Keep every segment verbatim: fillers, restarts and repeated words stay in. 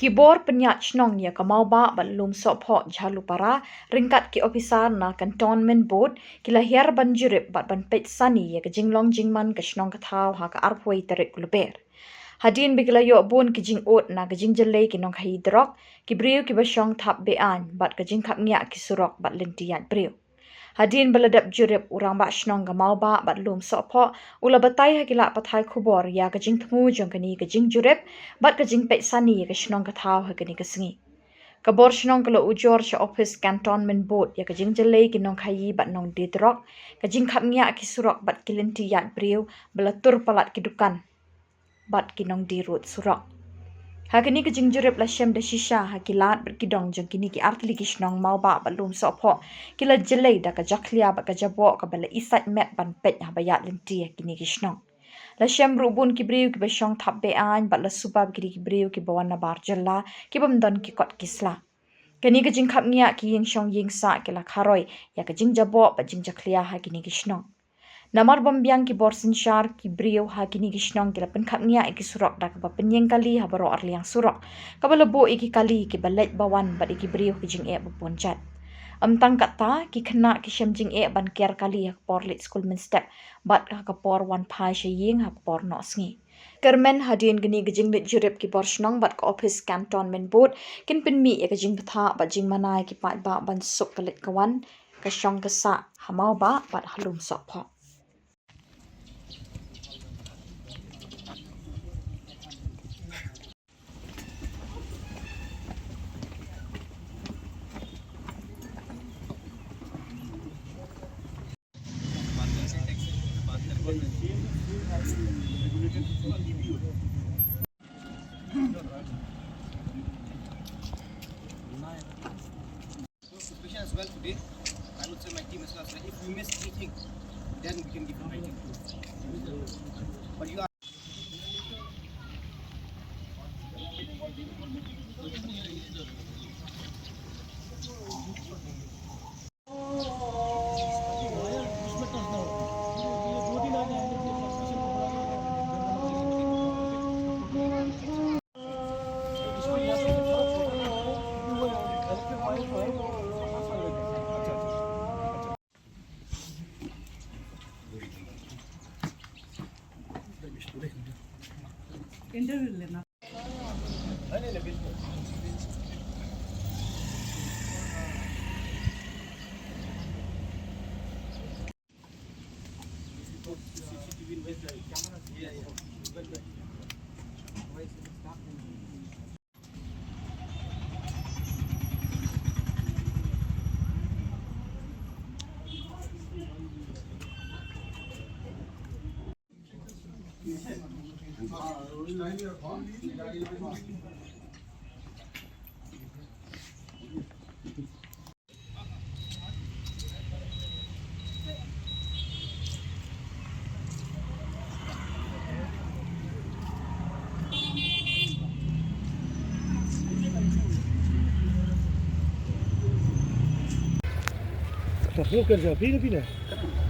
Ki bor pynïaid shnong ïa ka Mawbah bad Lumsohphoh Jhalupara, ryngkat ki ophisar na Cantonment Board, ki la hiar ban jurip bad ban peit sani ïa ka jinglong jingman ka shnong ka thaw ha ka arphew tarik Lber. Hadien ba ki la ïoh bun ki jingud na ka jingjyllei ki nongkhaïi drok, ki briew kiba shong thap be-aiñ bad ka jingkhapngiah ki surok bad lynti ïaid briew. Hadien ba la dep jurip, u Rangbah Shnong ka Mawbah bad Lumsohphoh u la batai ha ki lad pathai khubor ïa ka jingthmu jong kane ka jingjurip bad ka jingpeit sani ïa ka shnong ka thaw ha kane ka sngi. Ka bor shnong ka la ujor sha ophis Cantonment Board ïa ka jingjyllei ki nongkhaïi bad nongdie drok, ka jingkhapngiah ki surok bad ki lynti ïaid briew ba la tur palat ki dukan bad ki nongdie rud surok. Ha kane ka jingjurip la shem da shisha ha ki lad bad ki dong jong kine ki artylli ki shnong Mawbah bad Lumsohphoh, ki la jyllei da ka jakhlia bad ka jaboh kaba la isaid met ban peit haba ïaid lynti ha kine ki shnong. La shem ruh bun ki briew kiba shong thap be-aiñ bad la suba ba kine ki briew kiba wan na bar jylla ki bym don ki kot ki sla. Kane ka jingkhapngiah ki ïing shong ïing sah ki la kharoi ïa ka jingjaboh bad jingjakhlia ha kine ki shnong. Namar bym biang ki bor synshar, ki briew ha kine ki shnong ki la pynkhapngiah ïa ki surok da kaba pynïeng kali ha baroh arliang surok, kaba la buh ïa ki kali kiba leit ba wan bad ïa ki briew ha ki jingeh ba bun jait. Ym tang katta, ki khynnah ki shem jingeh ban ker kali ha ka por leit skul mynstep bad ha ka por wan phai sha ïing ha ka por noh sngi. Kyrmen hadien kane ka jingleit jurip, ki bor shnong bad ka ophis Cantonment Board kin pynmih ïa ka jingbthah bad jingmana ïa ki paidbah ban suk ka leit ka wan, ka shong ka sah ha Mawbah bad ha Lumsohphoh. As well today, I would say my team as well. So if we miss anything, then we can give a rating. But you are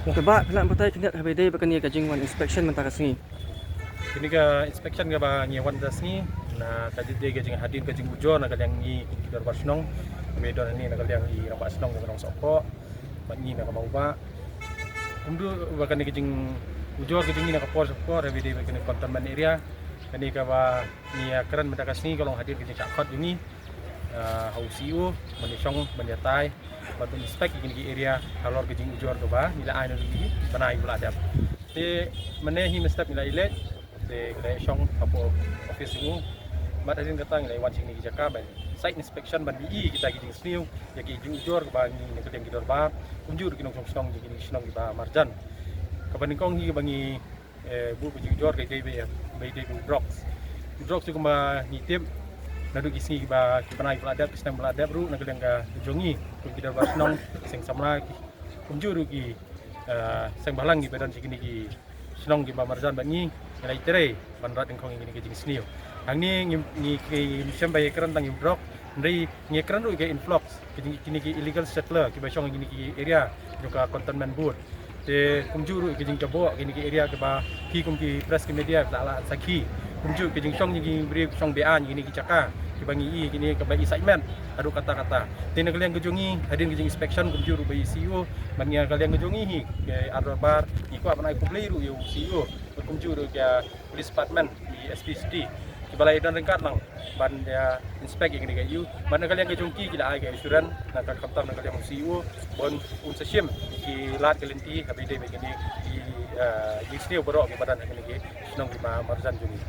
Te bah, phi lah batai khyndiat haba ïadei bad kane ka jingwan inspection mynta ka sngi. Kane ka inspection kaba ngi wan mynta ka sngi, na ka dei ka jinghadien ka jingujor na ka liang ngi ki dorbar shnong, kaba don hangne na ka liang i rangbah shnong ka Nongsohphoh bad ngi na ka Mawbah. Kumjuh ba kane ka jingujor ka jong ngi na ka por sha ka por haba ïadei bad kane ka containment area. Kane kaba ngi ïa kren mynta ka sngi ka long hadien ka jingshah khot jong ngi, ah, ha u C E O ban ïashong, ban ïatai, ban inspect ïa kine ki area halor ka jingujor kaba ngi la ai naduh ki bnai ba la dep. Te mynne hi mynstep ngi la ïaleit, te ngi la ïashong hapoh office jong u. Bad hadien kata ngi la ïawan sha kine ki jaka ban site inspection ban ïohi kita ki jingsniew ïa ki jingujor kaba ngi na ka liang ki dorbar, kumjuh ruh ki nongshong shnong jong kine ki shnong kiba marjan. Kaba nyngkong hi kaba ngi eh, buh ka jingujor ka dei ba, ba dei ba u drugs. U drugs ruh kumba ngi tip, naduh ki sngi kiba, ki bnai ba la dep, ki snem ba la dep ruh na ka liang ka jong ngi, kum ki dorbar shnong, seng samla, ki, kumjuh ruh ki, eh, seng bhalang kiba don sha kine ki shnong kiba marjan bad ngi, ngi la ïatrei ban rat nyngkong ïa kine ki jingsniew. Hangne ngi, ngi, ngi, ngim shym ba ïakren tang ïa u drug, hynrei ngi ïakren ruh ïa ka influx. Kine, kine ki illegal settler kiba shong ha kine ki area jong ka Cantonment Board. Te kumjuh ruh ki jingjaboh kine ki area kiba phi kum ki press, ki media la, la sakhi. Kumjuh ki jingshong jong ki briew shong be-aiñ kine ki jaka. Ba ngi i kine kaba excitement haduh katta katta. Te na ka liang ka jong ngi, hadien ka jing inspection kumjuh ruh ba i C E O, ban ngi na ka liang ka jong ngi hi, ke ar dorbar, ngi kwah ban ai khublei ruh ïa u C E O, kumjuh ruh ïa police department, i S P City, kiba la ïa don ryngkat lang ban ïa inspect ïa kine ki ïu. Ban na ka liang ka jong ki, ki la ai ka assurance na ka, khamtam na ka liang u C E O, ban un sa shim ki lad ki lynti haba ïadei bad kine ki, eh, jingsniew baroh kiba don ha kine ki shnong kiba marjan jong ngi.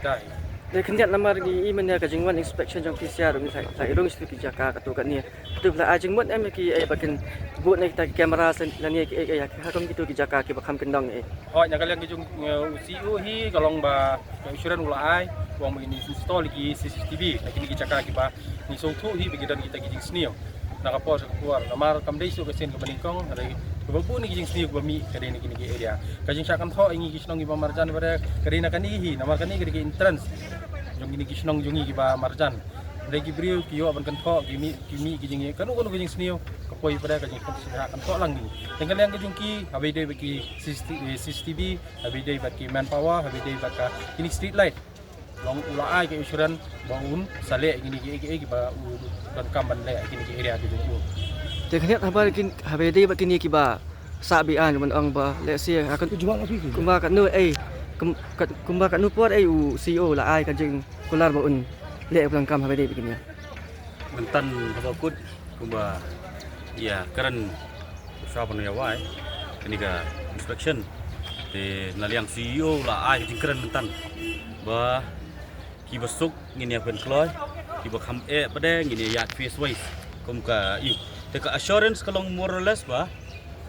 Dei. Te khyndiat namar ngi i mynne ka jingwan inspection jong P C R ngi sa, sa i rung sha ki jaka katto katne. Te phi la ai jingmut em ki, eh, ba kin bud na kita ki camera sha lane ki, eh, eh, ha kum kito ki jaka kiba kham kyndong, eh. Hooid, na ka liang ka jong, eh, u C E O hi ka long ba ka assurance u la ai, u ong ba ngin install ki C C T V na kine ki jaka kiba ngi sngewthuh hi ba ki don kita ki jingsniew na ka por sha ka por. Namar kam dei shuh ka sien kaba nyngkong, hynrei kaba bun ki jingsniew kiba mih ka dei na kine ki area. Ka jingshah kynthoh ïa ngi ki shnong kiba marjan ba dei ka dei na kane hi, namar kane ka dei ka entrance jong kine ki shnong jong ngi kiba marjan. Hynrei ki briew ki ïoh ban kynthoh, ki mih, ki mih ki jing, kano kano ki jingsniew, ka poi pat ka jingshah kynthoh lang ngi. Te na ka liang ka jong ki, haba ïadei bad ki C C T V, eh, C C T V, haba ïadei bad ki manpower, haba ïadei bad ka kine ki street light. Long u la ai ka assurance ba un sa leh kine ki, ki, kiba u donkam ban leh kine ki area ki jong u. Te khyndiat haba kin, haba ïadei bad kine kiba sah biang, ban ong ba, let's say, ha ka, kumba katno, eh, kum-, kat-, kumba katno por, eh, u C E O la ai ka jingkular ba un leh u donkam haba ïadei bad kine. Mynta haba kut kumba ïa kren sha ban ïa wai kane ka inspection. Te na liang C E O la ai ka jingkren mynta ba kiba suk ngin ïa pynkloi, kiba kham eh pat ngin ïa ïaid phase wise kum ka ïu. Te ka assurance ka long more or less ba,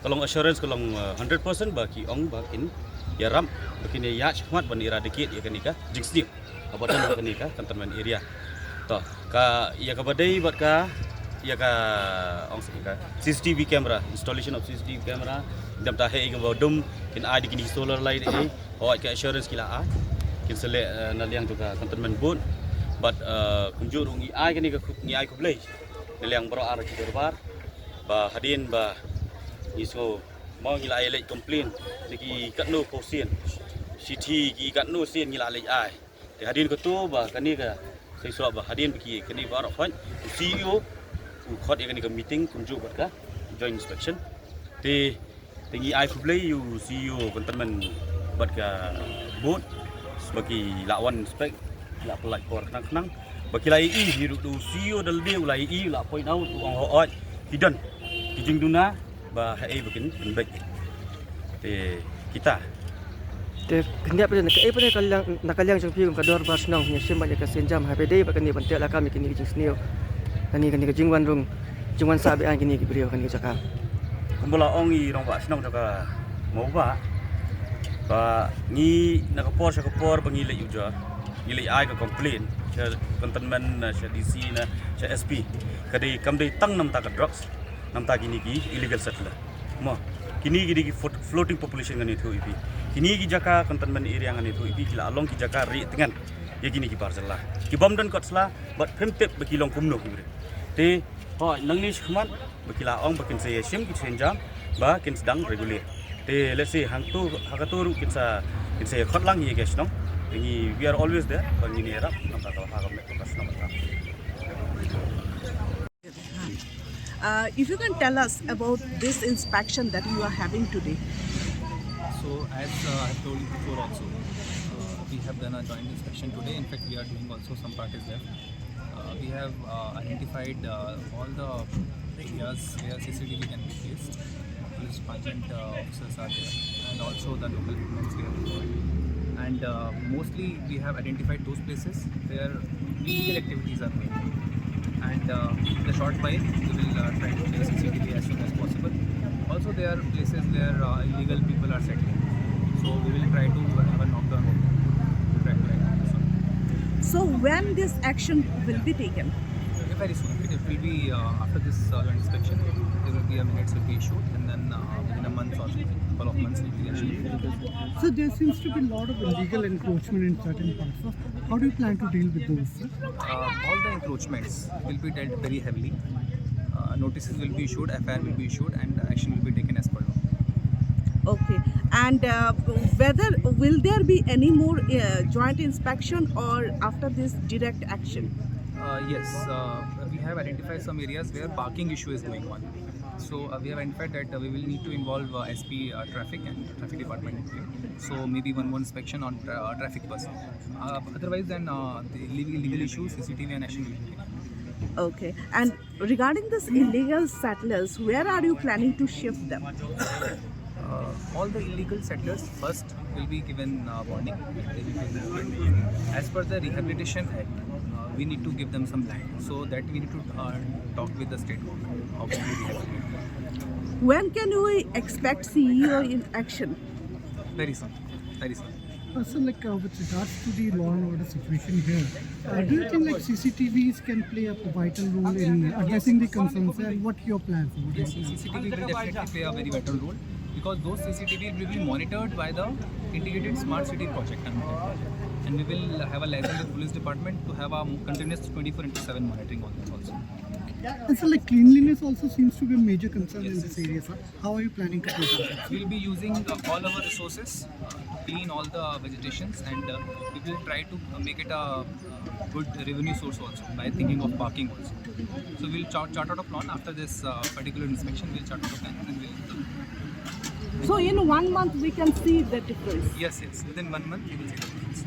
ka long assurance ka long, uh, hundred percent ba ki ong ba kin ïarap, ba kin ïa ïaid shakhmat ban eradicate ïa kane ka jingsniew haba don ha kane ka containment area. To, ka, ïa kaba dei bad ka, ïa ka, ong sih ka C C T V camera, installation of C C T V camera, dam ta hei kaba dum, kin ai da kine solar light eh, hooid ka assurance ki la ai, kin sa leh, eh, na liang jong ka containment board, bad, eh, kumjuh ruh ngi ai kane ka khup-, ngi ai khublei na liang baroh ar ki dorbar, ba hadien ba ngi sngew mo ngi la ai leit complain na ki katno ko sien, shithi ki katno sien ngi la leit ai. Te hadien kato ba kane ka, sa shisha ba hadien ba ki kane baroh khoit, u C E O u khot ïa kane ka meeting kumjuh bad ka joint inspection. Te, te ngi ai khublei ïa u C E O containment bad ka board ba ki la wan inspect, ki la pynlait por khnang khnang. Ba ki la ïohi, hi ruh u C E O da lade u la ïohi, u la point out, u ong hooid ki don ki jingduna ba haei ba kin pynbeit. Te kita. Te khyndiat pat na kaei pat na ka liang, na ka liang jong phi kum ka dorbar shnong, ngi shim bad ïa ka sienjam haba ïadei bad kane ban teh lakam ïa kine ki jingsniew, kane, kane ka jingwan rung, jingwan sah biang kine ki briew kane ka jaka. Kumba la ong i rangbah shnong jong ka Mawbah, ba ngi na ka por sha ka por ba ngi leit uja, ngi leit ai ka complain sha containment, na sha D C, na sha S P. Ka dei, kam dei tang namar ka drugs, namar kine ki illegal settler. Mo, kine ki dei ki fo-, floating population ngan ïathuh ïa phi. Kine ki jaka containment area ngan ïathuh ïa phi, ki la long ki jaka rieh tngen ïa kine ki bar jylla. Ki bym don kot sla, bad phim tip ba ki long kumno ki briew. Te, hooid, nangne shakhmat ba ki la ong ba kin sa ïa shim ki sienjam ba kin sdang regular. Te let's say hangto, ha kato ruh kin sa, kin sa ïa khot lang ïa ka shnong. Te ngi, we are always there, ba ngin ïarap namar ka ha ka met ka shnong ka. Uh, if you can tell us about this inspection that you are having today. So, as, uh, I have told you before also, uh, we have done a joint inspection today. In fact, we are doing also, some part is left. Uh, we have, uh, identified, uh, all the areas where C C T V can be placed. Police department, uh, officers are there, and also the local hitmen is there. And, uh, mostly we have identified those places where illegal activities are going on. And, uh, in the short while, we will, uh, try to clear C C T V as soon as possible. Also, there are places where, uh, illegal people are settling. So we will try to have a knockdown on them. We'll try to identify some. So when this action will be taken? Very soon. It will be, uh, after this, uh, inspection, there will be a minutes will be issued, and then, uh, within a month or couple of months, it will be issued. So there seems to be a lot of illegal encroachment in certain parts. So how do you plan to deal with those, sir? Uh, all the encroachments will be dealt very heavily. Uh, notices will be issued, F I R will be issued, and action will be taken as per law. Okay. And, uh, whether, will there be any more, uh, joint inspection or after this direct action? Uh, Uh, yes, uh, we have identified some areas where parking issue is going on. So uh, we have identified that uh, we will need to involve uh, S P uh, traffic and traffic department. So maybe one more inspection on tra- uh, traffic bus. Uh, otherwise, then uh, the illegal, illegal issues, C C T V and action will be taken. Okay. And regarding this illegal settlers, where are you planning to shift them? Uh, all the illegal settlers first will be given uh, warning. They will be, as per the Rehabilitation Act, uh, we need to give them some land. So that we need to uh, talk with the state government. How can we rehabilitate them? When can we expect C E O in action? Very soon. Very soon. Uh, so, like uh, with regards to the law and order situation here, uh, do you think like C C T Vs can play a vital role in addressing the concerns? And what your plans? What Yes, your plans? C C T V will definitely play a very vital role because those C C T V will be monitored by the Integrated Smart City Project Limited. And we will have a license with police department to have a continuous twenty-four into seven monitoring on that also. And so, like cleanliness also seems to be a major concern in Yes. This area, sir. How are you planning to address that? We'll be using uh, all our resources uh, to clean all the vegetations, and uh, we will try to uh, make it a uh, good revenue source also by thinking of parking also. So we'll chart, chart out a plan after this uh, particular inspection. We'll chart out a plan and we'll. So in one month we can see the difference. Yes, yes. Within one month, you will see the difference.